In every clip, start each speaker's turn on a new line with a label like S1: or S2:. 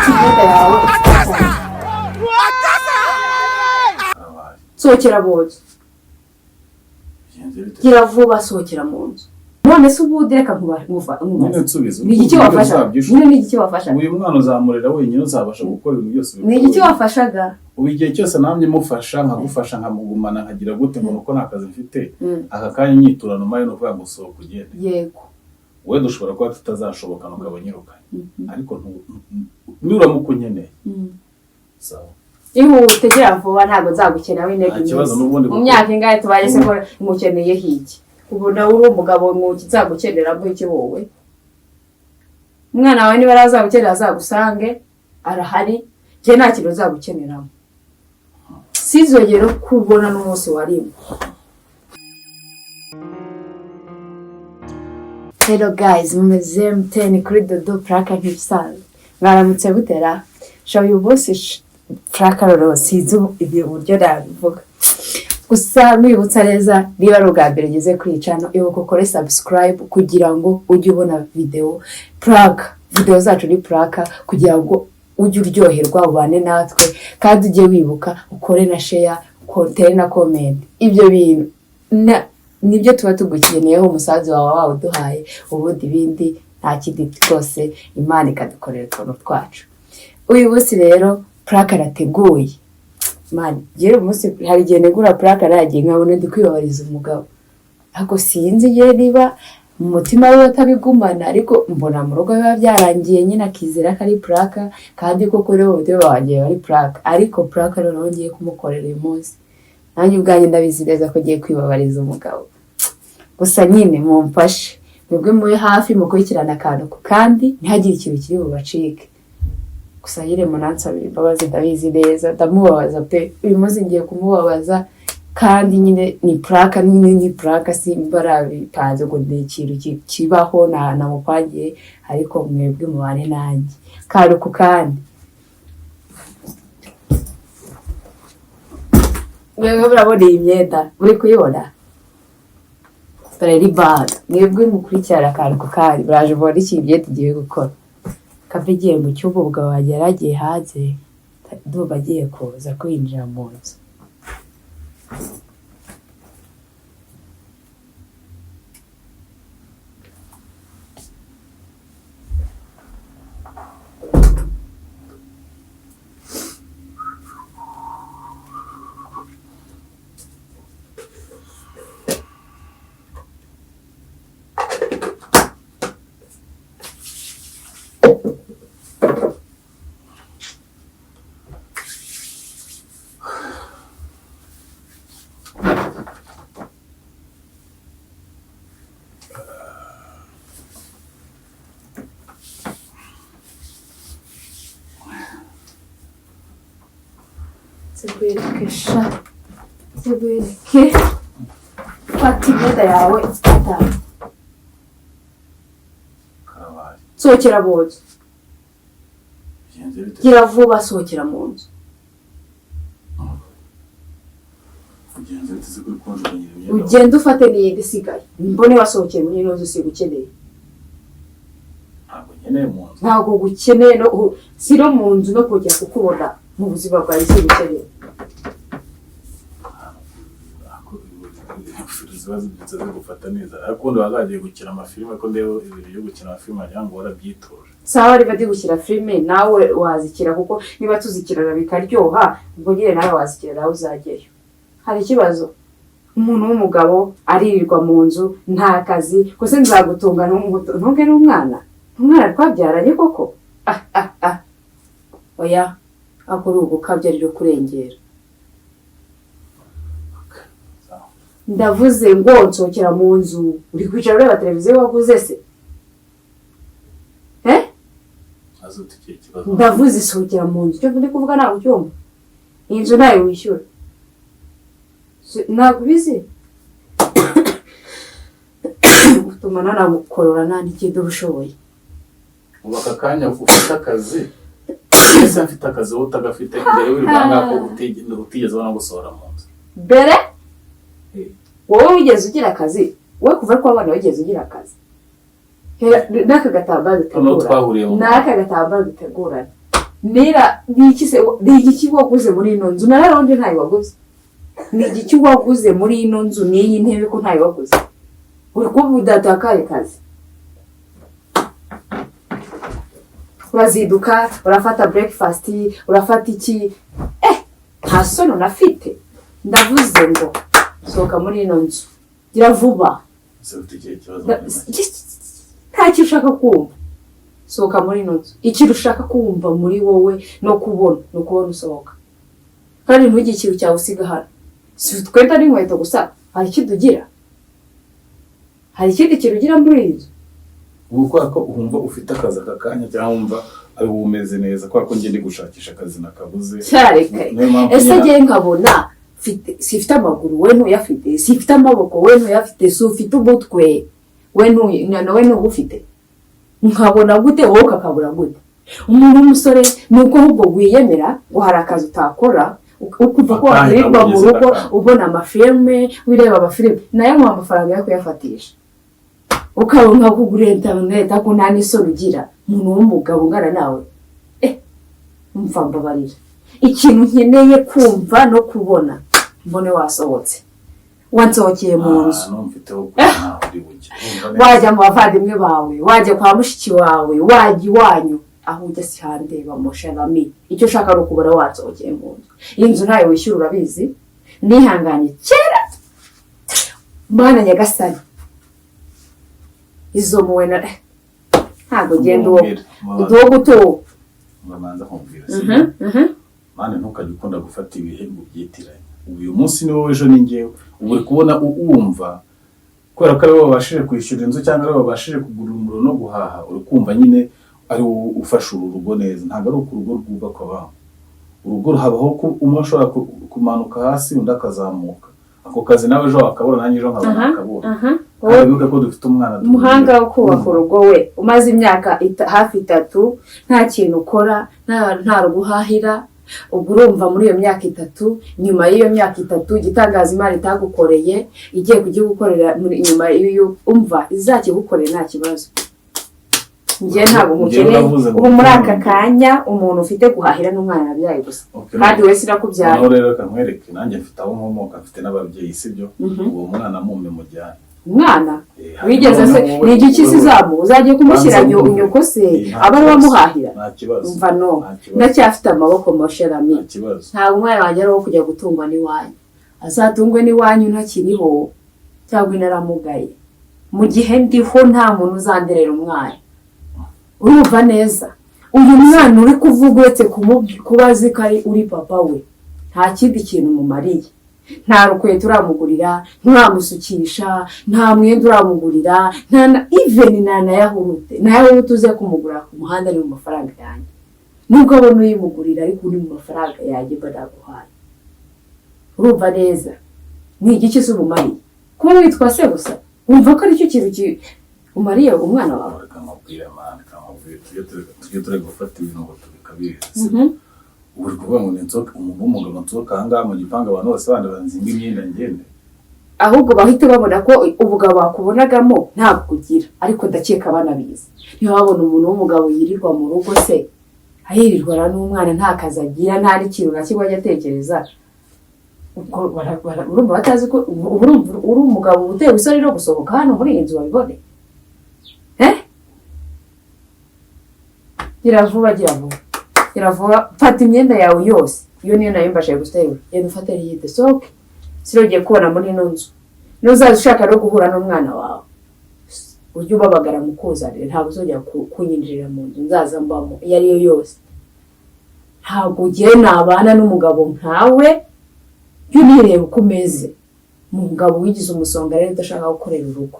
S1: Imyenda yawe.
S2: Karabaye.
S1: Sohokera mu nzu.
S2: Bigenze bite?
S1: Gira vuba, sohokera mu nzu. None se ubundi reka nkubaze.
S2: Nyine nsubiza.
S1: Ni igiki wafasha?
S2: Uzabyishura.
S1: Nyine ni igiki wafasha?
S2: Uyu mwana uzamurera wenyine, uzabasha gukora ibintu byose?
S1: Ni igiki wafashaga?
S2: Ubu igihe cyose namye mufasha, nkagufasha, nkamugumana, nkagira gute, ngo nuko nta kazi mfite. Aka kanya inyiturano mayo ni ukuvuga ngo sohoka ugende.
S1: Yego.
S2: Wowe dushobora kuba tutazashobokana ukaba unyirukanye, ariko nuramuka unkeneye, sawa.
S1: Ihute, gira vuba, ntabwo nzagukenera w'intege.
S2: Nta kibazo, n'ubundi
S1: Mu myaka ingahe tubaye se ko nkukeneyeho iki? Ubu nawe uri umugabo, nkuki nzagukeneramo iki wowe? Umwana wawe niba arazagukenera azagusange arahari, njye nta kintu nzagukeneramo. Sinzongere no kubona n'umunsi wa rimwe. Hello guys, mumeze mute? Kuri Dodo Puraka nk'ibisanzwe. Mwaramutse butera sha? Uyu munsi Puraka rero sinzi ibyo uburyo nabivuga, gusa mwibutsa neza, niba ari ubwa mbere ugeze kuri iyi channel, ibuka ukore subscribe kugira ngo ujye ubona video Puraka, video zacu ni Puraka, kugira ngo ujye uryoherwa ubane natwe, kandi ujye wibuka ukore na share, utere na comment. Ibyo bintu nibyo tuba tugukeneyeho, umusanzu wawe wawuduhaye, ubundi ibindi nta kindi rwose, Imana ikadukorera utuntu twacu. Uyu munsi rero Puraka arateguye. Mani, njyewe uyu munsi hari igihe negura Puraka naragiye nkabona ndi kwibabariza umugabo, ariko sinzi igihe niba mu mutima we atabigumana, ariko mbona mu rugo biba byarangiye nyine, akizera ko ari Puraka, kandi koko rero mu mutima wanjye ari Puraka. Ariko Puraka noneho ngiye kumukorera uyu munsi, nanjye ubwanjye ndabizi neza ko ngiye kwibabariza umugabo. Gusa nyine mumfashe mwebwe mube hafi, mukurikirane akantu ku kandi, ntihagire ikintu kiri bubacike. Gusa nyine munansabira imbabazi, ndabizi neza ndamubabaza pe. Uyu munsi ngiye kumubabaza, kandi nyine ni Puraka, nyine ni Puraka, simba arabipanze ngo ni ikintu kibaho namupangiye, ariko mwebwe mubane nanjye kantu ku kandi. Mwebwe murabona iyi myenda, muri kuyibona? Dore ni baga. Mwebwe mukurikirana akantu ku kandi, muraje mubona iki imyenda igiye gukora. Kava igiye mu cyumba, umugabo wanjye yari agiye hanze, ndumva agiye kuza kwinjira mu nzu. Zikwereke sha, zikwereke. Fata imyenda yawe, fata.
S2: Karabaye.
S1: Sohokera mu nzu.
S2: Bigenze bite?
S1: Gira vuba, sohokera mu nzu.
S2: Bigenze bite se kuri kunjugunyira imyenda?
S1: Ugende ufate n'iyindi isigaye, mbone wasohokeye muri ino nzu sigukeneye.
S2: Ntabwo nkeneye mu nzu.
S1: Ntabwo gukeneye, no si no mu nzu, no kongera kukubona mu buzima bwawe sigukeneye.
S2: Ziba zibyutse zigufata neza, ariko ubundi bazagiye gukina amafilime, ko ndeba ibintu byo gukina amafilime wagira ngo warabyitoje.
S1: Sawa, riba ndi gushyira filime, nawe wazikira, kuko niba tuzikirana bikaryoha, ubwo nyine nawe wazikira, nawe uzajyayo. Hari ikibazo? Umuntu w'umugabo aririrwa mu nzu nta kazi, gusa nzagutunga ntunge n'umwana, umwana twabyaranye koko? Ah ah ah, oya, ako uri ugukabya rero, kurengera.
S2: Sawa.
S1: Ndavuze ngo nsohokera mu nzu. Uri kwicara ureba televiziyo waguze se, eh?
S2: Azi uti ikihe kibazo?
S1: Ndavuze isohokera mu nzu. Icyo ndi kuvuga ntabwo ucyumva? Iyi nzu ntayo wishyura. Ntabwo ubizi? Utuma nanagukorora nta n'ikindi uba ushoboye.
S2: Ubu aka kanya ufite akazi, ese mfite akazi wowe utagafite, mbere wirirwa ngaho ko utigeze ubona gusohora mu nzu?
S1: Mbere wowe wigeze ugira akazi? Wowe kuva ko abana wigeze ugira akazi? N'aka gatambaro
S2: Noneho
S1: dutegura
S2: twahuriye mu
S1: n'aka gatambaro dutegurana. Nera, ni iki se, ni igiki waguze muri ino nzu? Na rero ntayo waguze. Ni igiki waguze muri ino nzu n'iyi ntebe ko ntayo waguze? Uri kuba udatakaye kazi, urazinduka, urafata breakfast, urafata iki? Nta soni unafite. Ndavuze ngo sohoka muri ino nzu, gira vuba.
S2: Ese ufite ikihe kibazo?
S1: Nta kintu ushaka kumva. Sohoka muri ino nzu. Ikintu ushaka kumva muri wowe no kubona ni ukubona usohoka, kandi ntugire ikintu cyawe usiga hano. Si utwenda n'inkweto gusa, hari ikindi ugira? Hari ikindi kintu ugira muri iyi nzu?
S2: Ubu kubera ko wumva ufite akazi aka kanya, cyangwa wumva ari wowe umeze neza, kubera ko njye ndi gushakisha akazi nakabuze.
S1: Cyareka.
S2: Niyo mpamvu
S1: Ese
S2: nyine-
S1: ngewe nkabona sifite amaguru, we ntuyafite? Sifite amaboko, we ntuyafite? Si ufite umutwe, we nawe ntuwufite? Nkabona gute, wowe ukakabura gute? Umuntu w'umusore ni uko ahubwo wiyemera ngo hari akazi utakora, ukumva ko
S2: Akanya
S1: wakwirirwa mu
S2: ugeze
S1: rugo
S2: akanya.
S1: ubona amafilme, wireba amafilme, nayo nkuha amafaranga yo kuyafatisha, ukabona kugura interineti, ariko nta n'isoni ugira, umuntu w'umugabo ungana nawe. Mva mbabarira, ikintu nkeneye kumva no kubona, mbone wasohotse, wansohokeye mu nzu.
S2: Ah, numfiteho kure ntaho uri bujye. Urumva neza?
S1: Wajya mu bavandimwe bawe, wajya kwa mushiki wawe, wajya iwanyu, aho ujya si handeba musharami. Icyo ushaka ni ukubona wasohokeye mu nzu. Iyi nzu ntayo wishyura, urabizi. Nihanganye kera. Mana nyagasani, izo muwe na ntabwo ugenda uwo uwo gutuwe.
S2: Urabanza kumbwira, mani, ntukajye ukunda gufata ibihe ngo ubyitiranye. Ubu uyu munsi ni wowe, ejo ni njyewe. Ubu uri kubona wumva kubera ko aribo babashije kwishyura inzu cyangwa aribo babashije kugura umuriro no guhaha, uri kumva nyine ari wowe ufashe uru rugo neza. Ntabwo ari uko urugo rwubakwa abantu. Urugo habaho ko umwe ashobora kumanuka hasi, undi akazamuka. Ako kazi nawe ejo wakabura, nanjye ejo nkaba nakabura. Kandi wibuke ko dufite umwana
S1: Umuhanga wo kubaka urugo, we umaze imyaka hafi 3 nta kintu ukora, nta rugo uhahira. Ubwo urumva muri iyo myaka 3, nyuma y'iyo myaka 3, igitangaza Imana itagukoreye igiye kujya gukorera nyuma y'iyo, umva, izakigukorera nta kibazo. Njye ntabwo
S2: Njyewe
S1: nkukeneye.
S2: uravuze ngo
S1: Ubu muri aka kanya umuntu ufite guhahira n'umwana nabyaye gusa.
S2: Okay,
S1: Kandi we sinakubyara.
S2: Noneho rero reka nkwereke, nanjye mfite aho nkomoka, mfite n'ababyeyi, sibyo? Uwo mwana mume mujyane.
S1: Umwana wigeze se
S2: Hanyuma
S1: ni igiki
S2: wowe-
S1: izamu uzagiye kumushyira
S2: Banza wumve.
S1: nyoko se
S2: Nta
S1: aba ari
S2: kibazo.
S1: wamuhahira?
S2: Nta kibazo.
S1: Umva, no
S2: Nta kibazo.
S1: ndacyafite amaboko, mosherami.
S2: Nta kibazo.
S1: Ntabwo umwana wanjye ari uwo kujya gutungwa n'iwanyu. Azatungwe n'iwanyu ntakiriho cyangwa inaramugaye. Mu gihe ndiho nta muntu uzanderera umwana, urumva neza? Uyu mwana uri kuvuga, uretse kuba azi ko ari uri papa we, nta kindi kintu mumariye. Nta rukweto uramugurira, nturamusukisha, nta mwenda uramugurira, nta na even nta na yahurute. Na yahurute uze kumugura ku muhanda ni mu mafaranga yanjye, nubwo abona uyimugurira, ariko uri mu mafaranga yanjye mba naguhaye. Urumva neza? Ni igiki se umumariye? Kuba witwa se gusa, wumva ko aricyo kintu umariye umwana wawe?
S2: Reka nkubwire, man, reka nkubwire, tujye tureka gufata ibintu ngo tubikabirize. Ubu uri kuvuga ngo ninsohoke, umuntu w'umugabo nsohoka aha ngaha mu gipangu, abantu bose bandi banzinga imyenda ngende?
S1: Ahubwo bahite babona ko ubugabo bakubonagamo ntabwo ugira, ariko ndakeka banabizi. Niba babona umuntu w'umugabo yirirwa mu rugo se, ayirirwana n'umwana, nta kazi agira, nta n'ikintu na kimwe ajya atekereza, ubwo urumva batazi ko ubu urumva uri umugabo utewe isoni no gusohoka hano muri iyi nzu babibone? Gira vuba, gira vuba, gira vuba, fata imyenda yawe yose. Iyo niyo nayo mbashije guterura. Genda ufate riyide, sohoke, sinongeye kubona muri ino nzu. Nuzaza ushaka no guhura n'umwana wawe, ujye ubabagara mukuzanire. Ntabwo uzongera kunyinjirira mu nzu nzaza mbamo iyo ari yo yose. Ntabwo ugiye nabana n'umugabo nkawe. Jya unireba uko umeze, umugabo wigize umusonga rero udashaka gukorera urugo.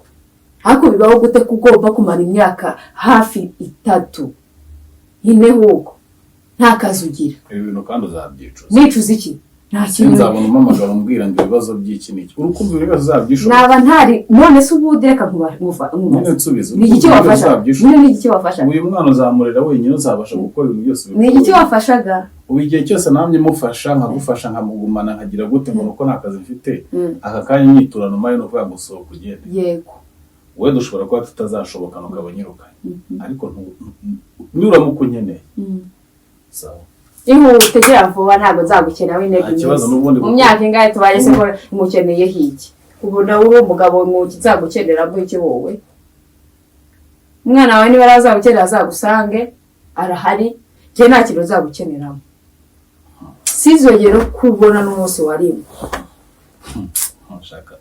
S1: Ariko bibaho gute ko ugomba kumara imyaka hafi 3, 4 ahubwo, nta kazi ugira?
S2: Ibi bintu kandi uzabyicuza.
S1: Nicuza iki? Nta kintu.
S2: Sinzabona umpamagara umbwira ngo ibibazo by'iki n'iki. Uri kumva ibibazo uzabyishobora?
S1: Naba ntari none se ubundi reka nkubaze.
S2: Nyine nsubiza.
S1: Ni igiki
S2: Uri kumva
S1: wafasha?
S2: ibibazo uzabyishobora?
S1: Nyine ni igiki wafasha?
S2: Uyu mwana uzamurera wenyine? Uzabasha gukora ibintu byose?
S1: Ni igiki wafashaga?
S2: Ubu igihe cyose namye mufasha, nkagufasha, nkamugumana, nkagira gute, ngo nuko nta kazi mfite. Aka kanya imyiturano mayo ni ukuvuga ngo sohoka ugende.
S1: Yego.
S2: Wowe dushobora kuba tutazashobokana ukaba unyirukanye, ariko nuramuka unkeneye, Sawa.
S1: Ihute, gira vuba, ntabwo nzagukenera w'intege.
S2: Nta kibazo, n'ubundi
S1: Mu myaka ingahe tubaye se ko nkukeneyeho iki? Ubu nawe uri umugabo, nkuki nzagukeneramo iki wowe? Umwana wawe niba arazagukenera azagusange arahari, njye nta kintu nzagukeneramo. Sizongere kubona n'umunsi warimwe.
S2: Nshaka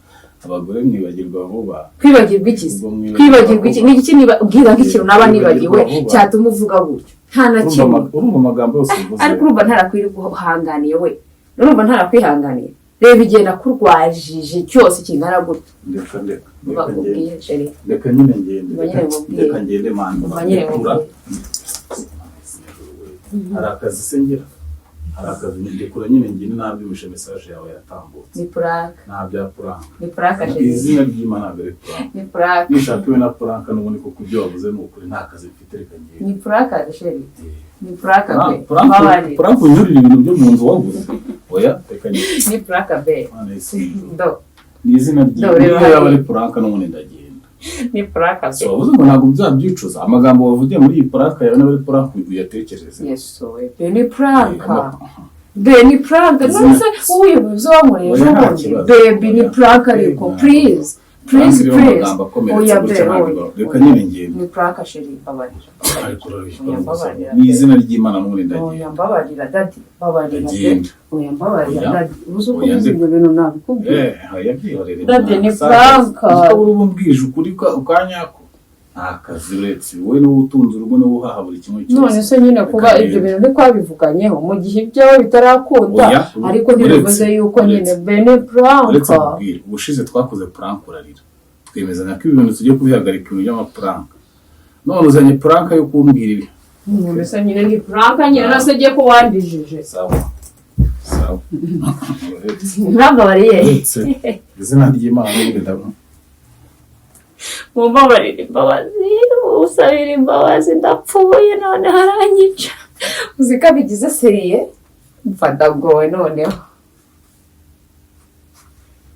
S2: abagore mwibagirwa vuba.
S1: Kwibagirwa iki se?
S2: Ubwo mwibagirwa
S1: Kwibagirwa iki?
S2: vuba.
S1: Ni iki niba ubwira nk'ikintu naba nibagiwe
S2: Kwibagirwa vuba.
S1: cyatuma uvuga gutyo? Nta na
S2: Urumva
S1: kimwe.
S2: Urumva amagambo yose uvuze.
S1: Ariko urumva ntarakwihanganiye we? Urumva ntarakwihanganiye? Reba igihe nakurwajije cyose kingana gutya.
S2: Ndeka, ndeka, ndeka ngende.
S1: Bakubwiye, chéri.
S2: Reka nyine ngende.
S1: Umva nyine nkubwiye.
S2: Reka ngende, man.
S1: Umva nyine
S2: Ndekura.
S1: nkubwiye.
S2: Hari akazi se ngira? Hari akazi? Ndekura nyine ngende, nabyumvishe, message yawe yatambutse.
S1: Ni prank.
S2: Nta bya prank.
S1: Ni prank, chéri.
S2: Izina ry'Imana, ntabwo ari prank.
S1: Ni prank.
S2: Nishaka iwe na prank n'ubundi, kuko ibyo wavuze ni ukuri, nta kazi mfite, reka ngende.
S1: Ni prank, chéri, ni prank pe.
S2: Prank?
S1: Mbabarira.
S2: Prank unyurira ibintu byo mu nzu waguze? Oya, reka ngende.
S1: Ni prank be.
S2: Imana y'isi.
S1: Do.
S2: Ni izina
S1: Do, reba
S2: ry'Imana, niyo yaba
S1: hariya.
S2: ari prank n'ubundi ndagenda.
S1: Ni prank
S2: So
S1: be.
S2: wavuze ngo ntabwo byanabyicuza. Amagambo wavugiye muri iyi prank yawe, niba ari prank, uyatekereze.
S1: Yesu we be, ni prank.
S2: Eh,
S1: be, ni prank. None se uyu ibyo wankoreye
S2: Oya,
S1: ejo
S2: nta
S1: bundi?
S2: kibazo.
S1: Baby, ni
S2: Oya.
S1: prank ariko.
S2: Oya.
S1: Please, please.
S2: Prank iriho
S1: Please.
S2: amagambo akomeretsa
S1: Oya
S2: gutya
S1: be,
S2: ntabwo
S1: oya.
S2: Reka nyine ngende.
S1: Ni prank, chéri, mbabarira.
S2: Ariko urabeshya.
S1: Oya, mbabarira.
S2: Ni izina ry'Imana, n'ubundi ndagenda.
S1: Oya, mbabarira, daddy, mbabarira pe.
S2: Ndagenda.
S1: Oya, mbabarira.
S2: Oya.
S1: Daddy, uzi uko
S2: Oya,
S1: uzi ibyo bintu nabikubwiye.
S2: Eh, oya, byihorere.
S1: Daddy, ni
S2: Mwana.
S1: prank.
S2: Uzi ko uri umbwije ukuri ukanyako nta kazi, uretse wowe niwe utunze urugo, niwe uhaha buri kimwe cyose.
S1: None se nyine kuba
S2: Reka
S1: ibyo
S2: ngende.
S1: bintu ntitwabivuganyeho mu gihe ibyawe bitarakunda?
S2: Oya,
S1: Ariko ntibivuze yuko nyine bene
S2: uretse
S1: prank.
S2: Nkubwire, ubushize twakoze prank urarira, twemezanya ko ibi bintu tugiye kubihagarika, ibintu by'amaprank. None uzanye prank yo kumbwira ibi.
S1: None se nyine ni prank nyine, nase agiye ko wandijije.
S2: Sawa sawa, uretse
S1: Urambabariye.
S2: Uretse izina ry'Imana n'ubundi ndabona.
S1: Mumbabarire imbabazi, usabire imbabazi, ndapfuye none haranyica. Uzi ko abigize sérieux? Mfa ndagowe noneho.